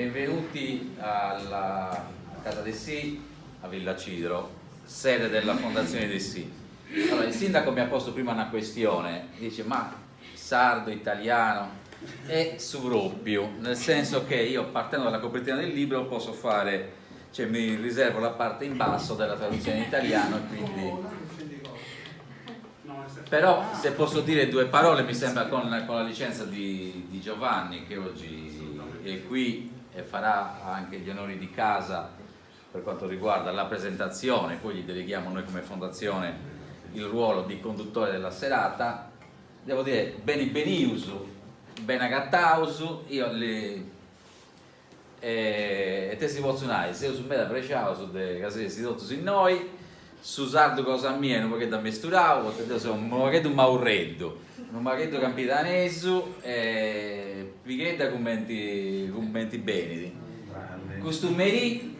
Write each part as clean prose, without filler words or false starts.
Benvenuti alla Casa Dessì a Villacidro, sede della Fondazione Dessì. Allora, il sindaco mi ha posto prima una questione, dice ma sardo, italiano è su propriu, nel senso che io partendo dalla copertina del libro posso fare, cioè mi riservo la parte in basso della traduzione in italiano e quindi... Però se posso dire due parole mi sembra con, con la licenza di, di Giovanni che oggi è qui e farà anche gli onori di casa per quanto riguarda la presentazione, poi gli deleghiamo noi come fondazione il ruolo di conduttore della serata. Devo dire beni benius, ben'agataus, io li E ite si potzu nai, seus meda prexaus de ca seis totus innoi, su sardu cosa mia est unu pagheddu ammesturau, poita deu seu unu pagheddu maurreddu, unu pagheddu campidanesu e pighedda cumenti cumenti benit. Custu merì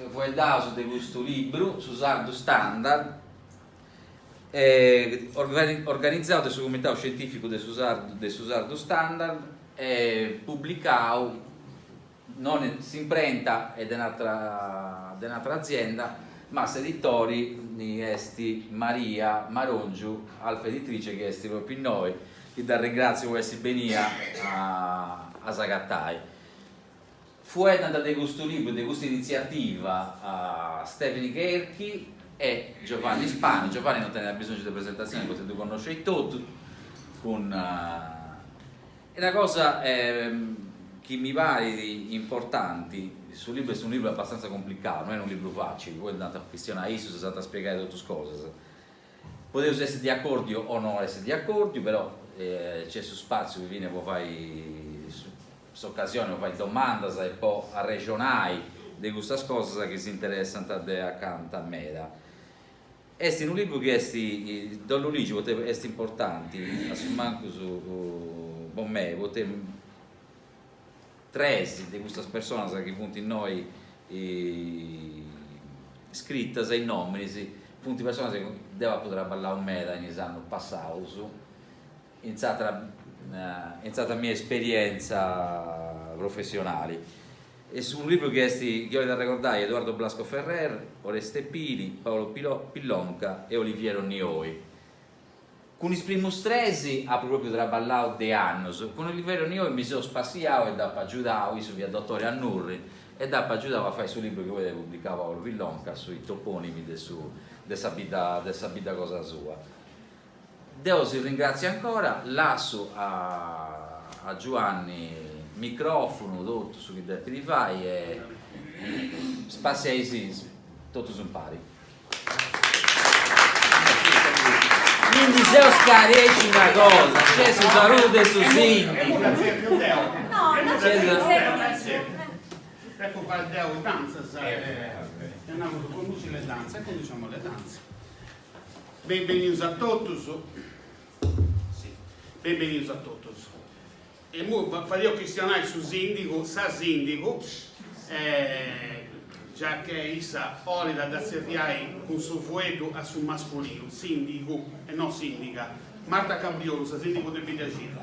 fueddaus de custu libru, su sardu standard, organizau de su Comitau Scientificu de su Sardu de su Sardu Standard e publicau non s'imprenta est de un'atra de un'atra azienda ma s'editori est Maria Marongiu Alfa Editrice chi est propriu innoi chi dda arringratziu po essi benia a a s'agatai. Fueddant de custu libru, de custa initziativa Stevini Cherchi e Giovanni Spanu, Giovanni non tenit abisongiu de presentatzioni poita ddu connosceis totus, cun e una cosa chi mi parit importanti, su libru est unu libru abbastanza complicau, no est unu libru facili, poi nd'ant a chistionai issus e s'ant a spiegai totus cosas, podeus essi de acordiu o no essi de acordiu, però nc'est su spatziu finas po fai s'ocasioni po fai domandas e po arrexonai de custas cosas chi s'interessant de acanta meda. Est unu libru chi est, dd'ollu ligi poita est importanti, a su mancus po mei, poita tres de custas personas chi funt innoi scritas is nominis funt personas chi deu apu traballau meda in is annus passaus in s'atra in s'atra mia esperienza professionali. Est unu libru chi est chi 'olit arregordai Eduardo Blasco Ferrer, Oreste Pili, Paolo Pillonca e Oliviero Nioi. Cun is primus tres apu propriu traballau de annus, cun Oliviero Nioi mi seu spassiau e dd'apu agiudau, issu fiat dotore a Nurri e dd'apu agiudau a fai su libru chi poi at publicau Paolo Pillonca sui toponimi de su de sa bidda de sa bidda cosa sua. Deu si ringratziu ancora, lassu a a Giuanni microfunu, totu su chi depit fai e spassiaisì totus impari. Mi ndi seu scaresciu una cosa, nc'est su saludu de su sindigu. Depu fai deu is danzas e andamus conduci le danze e conduciamo le danze. Benvenius a totus, si, benvenius a totus. E immoi fadeus chistionai su sindigu, sa sindigu, già che issa 'olit a dda tzerriai cun su fueddu a su masculinu, sindigu e no sindiga, Marta Cabriolu, sa sindigu de Biddacidru.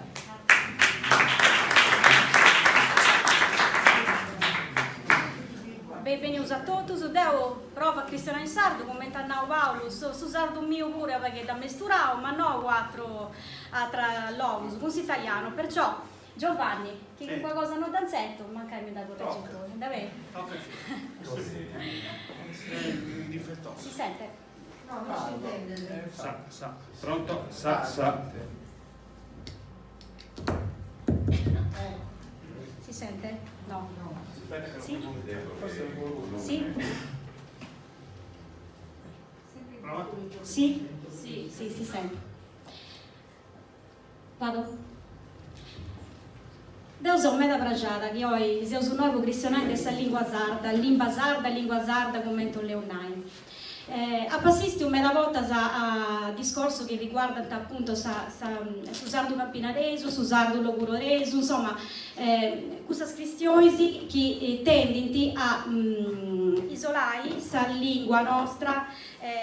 Benvenius a totus, deu provu a chistionai in sardu, cumenti at nau Paulu, su sardu miu puru est unu pagheddu ammesturau, ma no cun atru atras logus, cun s'italianu, perciò Giovanni, chi calincuna cosa no dd'antzetu, mancai mi dda curregis tui, andat beni? Si sente? No, non si intendet. Sa, sa, pronto? Sa, sa. Si sente? No. Si? Si? Si? Si, si, si sente. Vado? Deu seu meda praxada chi oi seus innoi po chistionai de sa lingua sarda, limba sarda, lingua sarda cumenti 'oleus nai. Apu assistiu meda bortas a discorsus chi riguardant apuntu sa su sardu campidanesu, su sardu logudoresu, insoma custas chistionis chi tendint a isolai sa lingua nostra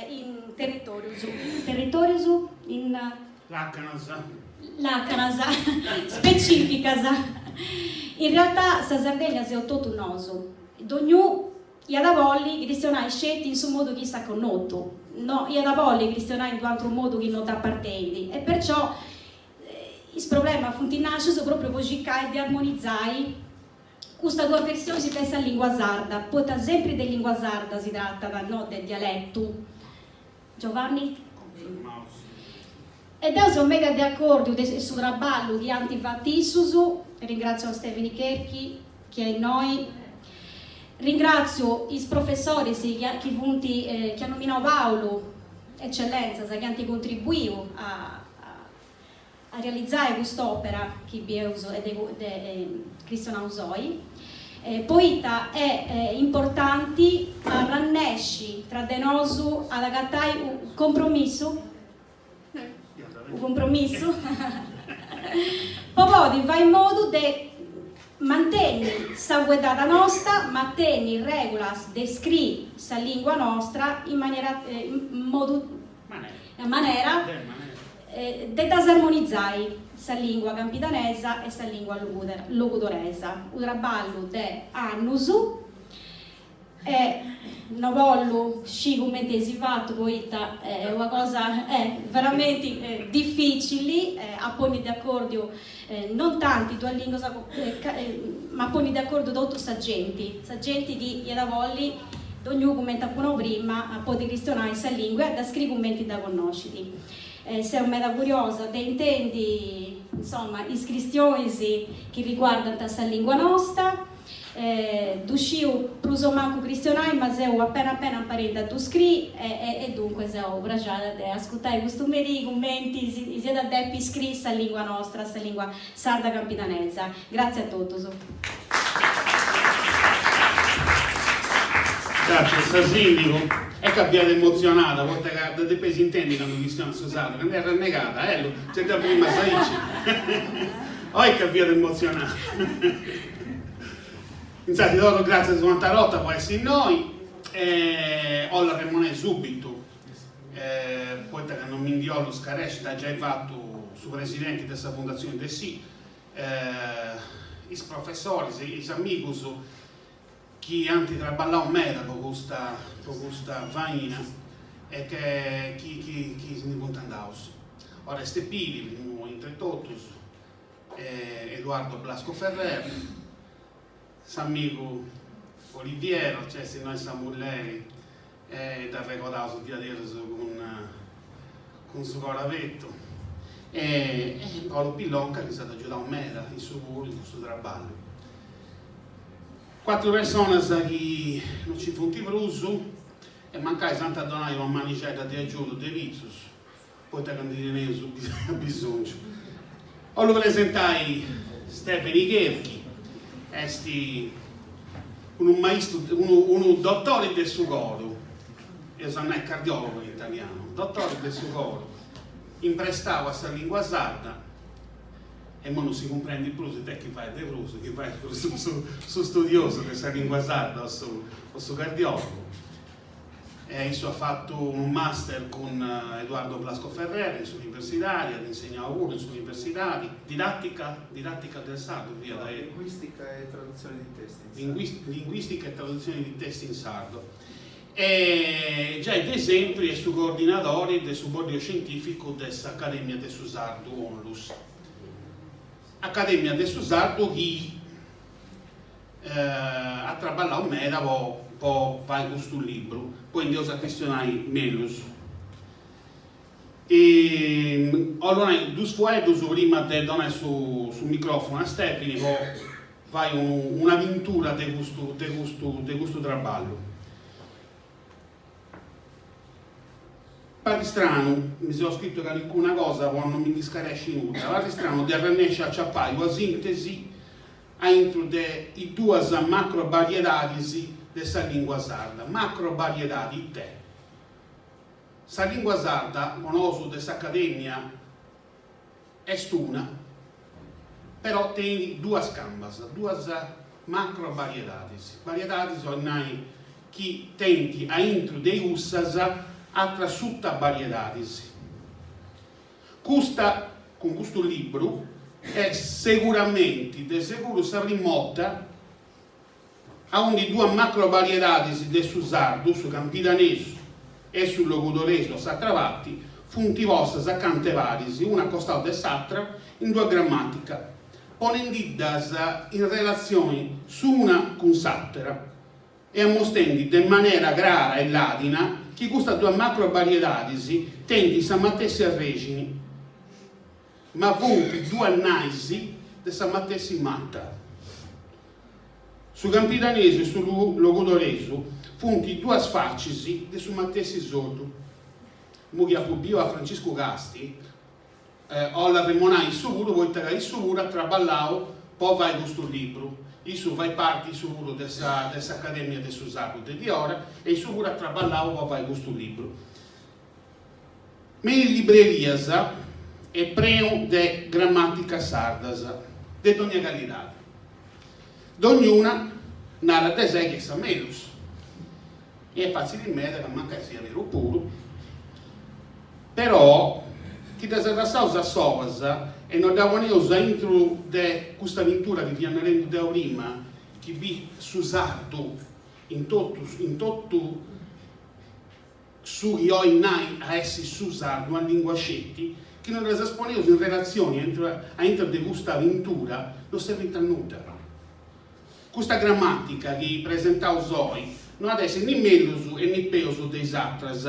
in territorius, territorius in Làcanas. Làcanas specificas. In realtà sa Sardegna seus totus nosu, dognunu iat a bolli chistionai sceti in su modu chi issu at connotu, no iat a bolli chistionai in d'u' atru modu chi no dd'apartenit e perciò is problemas funt nascius propriu po circai de armonizai Custa duas versionis de sa lingua sarda, poita sempri de lingua sarda si tratat, no de dialetu. Giovanni? E deu seu mega de acordiu de su traballu chi ant fatu issus, ringratziu a Stevini Cherchi chi est innoi, ringratziu is professoris chi funt chi at nominau Paulu, ecellenzas chi ant contribuiu a a realizai cust'òpera chi bieus e de chistionaus oi, poita est importanti arrannesci tra de nosu ad agatai u compromissu, u compromissu, po podi fai in modu de mantenni sa fueddada nosta, ma tenni regulas de scri sa lingua nostra in maniera, in modu, manera de ddas armonizai sa lingua campidanesa e sa lingua logudoresa, u traballu de annus e no bollu scì cumenti eis fatu poita est una cosa veramenti dificili a ponni de acordiu non tanti duas linguas ma a ponni de acordiu totu sa genti, sa genti chi iat a bolli dognunu cumenti apu nau prima a podi chistionai sa lingua e a dda scriri cumenti dda connoscit. Seu meda curiosa de intendi, insoma, is chistionis chi riguardant sa lingua nosta. Ddu sciu prus o mancu chistionai, ma seu apena apena imparendi a ddu scriri e duncas seu praxada de ascurtai custu merì cumenti si iat a depi scriri sa lingua nostra, sa lingua sarda campidanesa. Gratzias a totus. Gratzias sa sindigu. E ca fiat emotzionada, poita ca dda depeis intendi candu chistionat su sardu, candu est arrennegada, ellu, nci dda frimas aici. Oi ca fiat emotzionada. Insaras ti torru gratzias un'atera 'orta po essi innoi e 'ollu arremonai subitu, poita ca non mi ndi 'ollu scaresci, dd'at giai fatu su presidenti de sa Fundatzioni Dessì, is professoris, is amigus chi ant traballau meda po custa po custa faina e che chi chi chi si ndi funt andaus. Oreste Pili, primu intre totus, Eduardo Blasco Ferrer, s'amigu Oliviero, nc'est innoi sa mulleri e dd'arregodaus diaderus cun cun su coru abertu e Paolo Pillonca chi s'at agiudau meda issu puru in custu traballu. Cuatru personas chi no nci funt prus e mancai s'ant a donai una manixedda de agiudu de pitzus, poita ca ndi teneus bisongiu. 'Ollu presentai Stefani Cherchi, est unu maistu, unu dotori de su coru, eus a nai cardiologo in italianu, dotori de su coru, imprestau a sa lingua sarda, e imoi non si cumprendit prus ita chi fait de prus, chi fait prus su studiosu de sa lingua sarda o su cardiologu. E issu at fatu unu master cun Eduardo Blasco Ferrer in s'universidadi, at insegnau puru in s'universidadi, didattica, didattica del sardo fiat. No, linguistica e traduzione di testi in sardo. Linguistica e traduzione di testi in sardo. E giai de sempri est su coordinadori de su bòdiu scientificu de s'Academia de su Sardu Onlus. Academia de su Sardu chi at traballau meda po po fai custu libru, poi nd'eus a chistionai mellus. E 'ollu nai dus fueddus prima de donai su su microfonu a Stefini po fai una pintura de custu de custu de custu traballu. Parit stranu, mi seu scritu calincuna cosa po non mi ndi scaresci nudda, parit stranu de arrennesci a aciapai una sintesi aintru de is duas macro-bariedadis de sa lingua sarda. Macro-bariedadi ite? Sa lingua sarda, po nosu de s'Academia, est una, però tenit duas cambas, duas macro-bariedadis. Bariedadis 'olit nai chi tenint aintru de cussas atras suta-bariedadis. Custa, cun custu libru. Est seguramenti de seguru sa prima 'orta aundi duas macrovariedadis de su sardu, su campidanesu e su logudoresu a s'atra parti, funt postas acant'e paris, una a costau de s'atra, in d'una grammatica, ponendiddas in relatzioni s'una cun s'atera e ammostendi de manera crara e ladina chi custas duas macrovariedadis tenint sa matessi arrexini, ma funt duas nais de sa matessi mata. Su campidanesu e su logudoresu funt duas facis de su matessi soddu. Immoi chi apu biu a Franciscu Casti, 'ollu arremonai issu puru poita ca issu puru at traballau po fai custu libru, issu fait parti issu puru de sa de s'Academia de su Sardu de diora e issu puru at traballau po fai custu libru. Me is librerias est prenu de grammaticas sardas de dogna calidadi. Dognuna narat de sei chi est sa mellus e est fatzili meda ca mancai siat beru puru, però chi ddas lassaus a solas e no dda poneus aintru de custa pintura chi fia narendu deu prima, chi bit su sardu in totu in totu Su chi 'olit nai a essi su sardu una lingua sceti, chi no ddas poneus in relatzioni aintru de custa pintura, no serbint a nudda. Custa grammatica chi presentaus oi no at essi ni mellus e ni peus de is atras.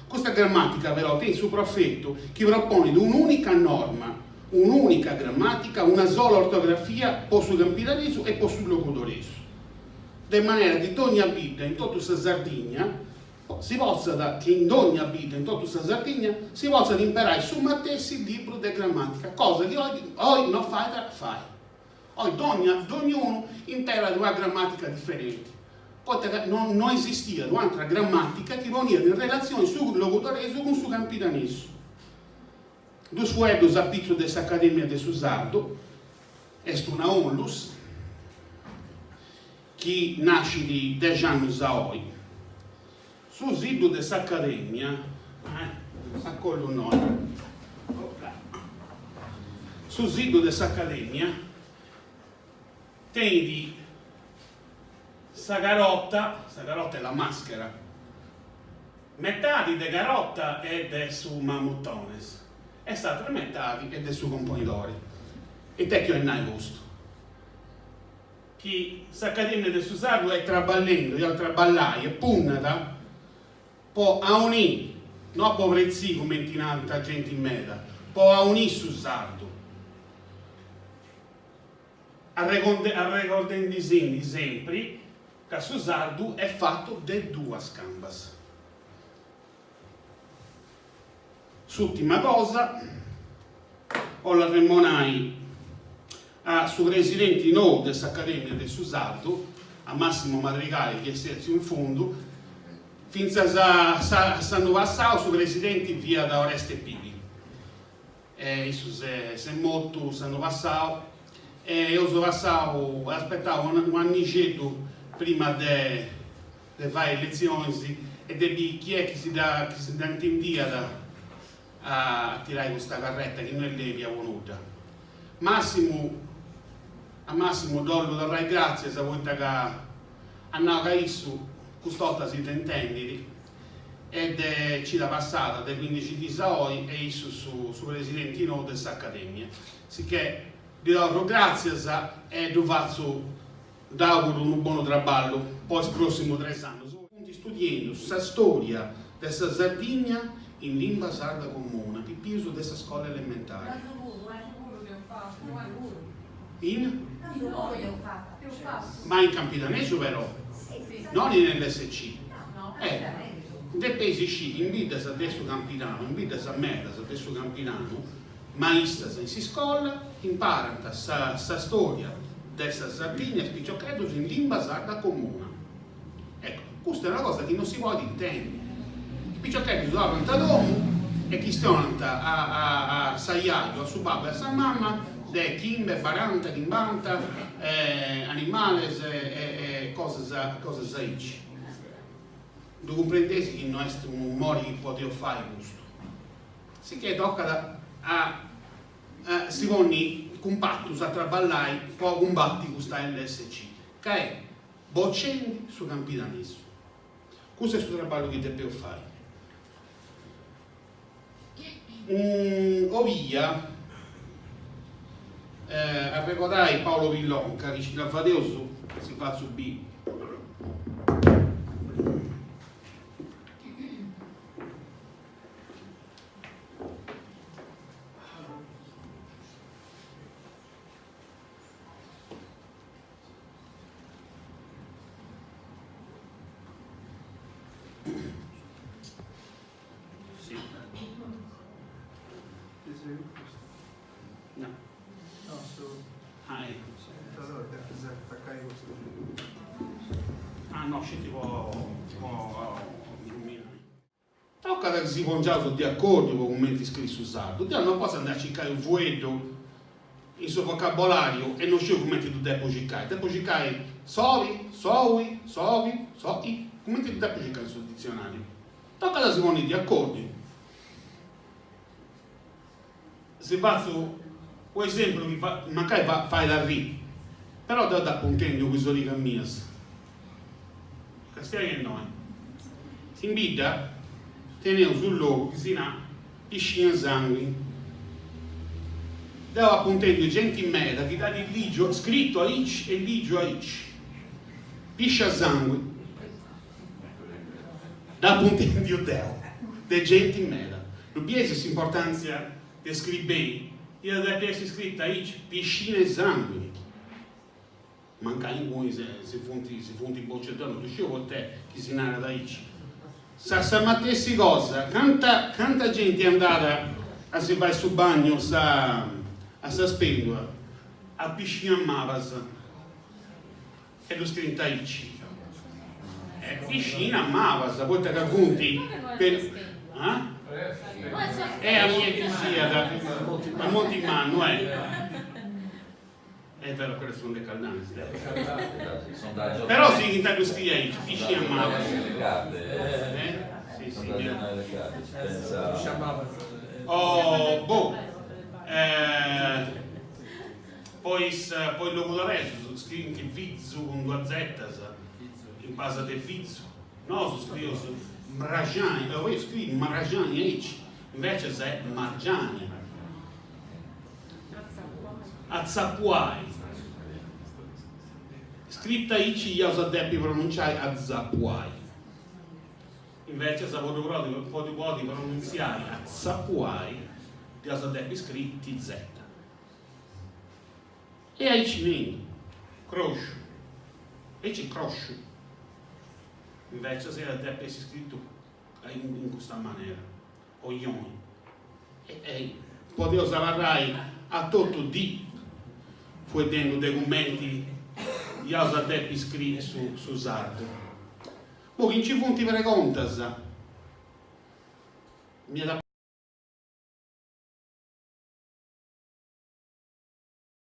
Custa grammatica però tenit su profetu chi proponit un'unica norma, un'unica grammatica, una sola ortografia po su campidanesu e po su logudoresu, de manera chi dogna bidda in totu sa Sardigna Si potzat chi in dogna bidda in totu sa Sardigna si potzat imperai su matessi libru de grammatica, cosa chi oi oi no fait a fai. Oi dogna dognunu imperat una grammatica diferenti, poita ca no no esistiat un'atra grammatica chi poniat in relatzioni su logudoresu cun su campidanesu. Dus fueddus a pitzus de s'Academia de su Sardu, est una onlus, chi nascit dexi annus a oi. Su situ de s'Academia, acollu innoi, su situ de s'Academia tenit sa carota, sa carota est la maschera, metadi de carota est de su Mamuthones e s'atra metadi est de su Componidori. Ita est chi 'olit nai custu? Chi s'Academia de su Sardu est traballendu, iat a traballai e punnat po aunì, no po pretzì cumenti nant genti meda, po aunì su sardu, arregordendisindi sempri ca su sardu est fatu de duas cambas. S'ùrtima cosa, 'ollu arremonai a su presidenti nou de s'Acadèmia de su Sardu, a Massimo Madrigale chi est sètziu in fundu, fintzas a s'annu passau su presidenti fiat Oreste Pili, e issu s'est mortu s'annu passau e eus passau, aspetau u' annixeddu prima de de fai eletzionis e de biri chi est chi si dda chi si dda intendiat a tirai custa carreta chi no est lèbia po nudda. Massimu, a Massimu dd'ollu torrai gràtzias poita ca at nau ca issu cust'orta si dda intendit e de cida passada, de cuindixi diis a oi, est issu su su presidenti nou de s'Academia. Sicchè ddi torru gràtzias e ddu fatzu Dd'auguru unu bonu traballu po is prossimus tres annus. Funt studiendu sa storia de sa Sardigna in limba sarda comuna, pipius de sa scola elementari. In? Ma in campidanesu però, non in lsc. Eh, depeis sciri chi in biddas de su Campidanu, in biddas medas de su Campidanu, Maistas in s'iscola imparant sa sa storia de sa Sardigna a is piciocheddus in limba sarda comuna. Ecco, custa est una cosa chi non si podit intendi. Is piciocheddus torrant a domu e chistionant a a a s'ajaju, a su babbu e a sa mama de chimbe, baranta, chimbanta animales e e cosas cosas aici. Ddu cumprendeis chi no est unu mori chi podeus fai custu. Sicchè tocat a si ponni. cumpatus a traballai po cumbati custa lsc, ca est bocendi su campidanesu. Custu est su traballu chi depeus fai. 'Olia arregodai Paolo Pillonca, chi ci dda fadeus si fatzu biri. Sì. No. No, su... Ah, ecco. Allora depis atacai custu. Ah, no, sceti po po illuminai. Tocat chi si pongiaus de acordiu po cumenti scriri su sardu. Deu non potzu andai a circai unu fueddu in su vocabolariu e non sciu cumenti ddu depu circai. Depu circai soli, soui, sobi, soi, cumenti ddu depu circai in su ditzionariu. Tocat a si ponni de acordiu. Si fatzu u' esempru chi mancai fait arriri, però deu dd'apu intendiu cun is origas mias. Castiai innoi. In bidda teneus unu logu chi si narat Piscina Sanguini. Deu apu intendiu genti meda chi dd'at ligiu scritu aici e ligiu aici. Piscia Sanguini. Dd'apu intendiu deu, de genti meda. Ddu bieis s'importàntzia de scriri beni? Iat a depi essi scrita aici, piscina 'e sànguini. Mancai inguni si funt si funt bocius, deu no ddu sciu poita chi si narat aici. Sa sa matessi cosa, canta canta genti andat a si fai su bagnu sa a sa spèndula, a piscina Mabas. E ddu scrint aici. E piscina mabas, poita ca funt per... Ah? E aunia chi siat, a Monti Mannu, eh. È vero, quelle sono le Caldanes. Però sighint a ddu scriri aici, piscina mabas. Eh? Sì, sì. Oh, boh. Eh, Po is po is logudoresus scriint fizu cun duas zetas in basa de fizu. Nosu scrieus mraxani, oi scriit mraxani aici, invecias est margiani. Atzapuai. Scrita aici iaus a depi pronunciai atzapuai. Invecias po ddu po ddu podi pronuntziai atzapuai dd'iaus a depi scriri TZ. E aici nendu, croxu. Aici croxu. Invecias iat a depi essi scritu in custa manera, oioni. E podeus abarrai a totu dì fueddendu de cumenti iaus a depi scriri su sardu. Boh, chi nci funt pregontas, m'iat a.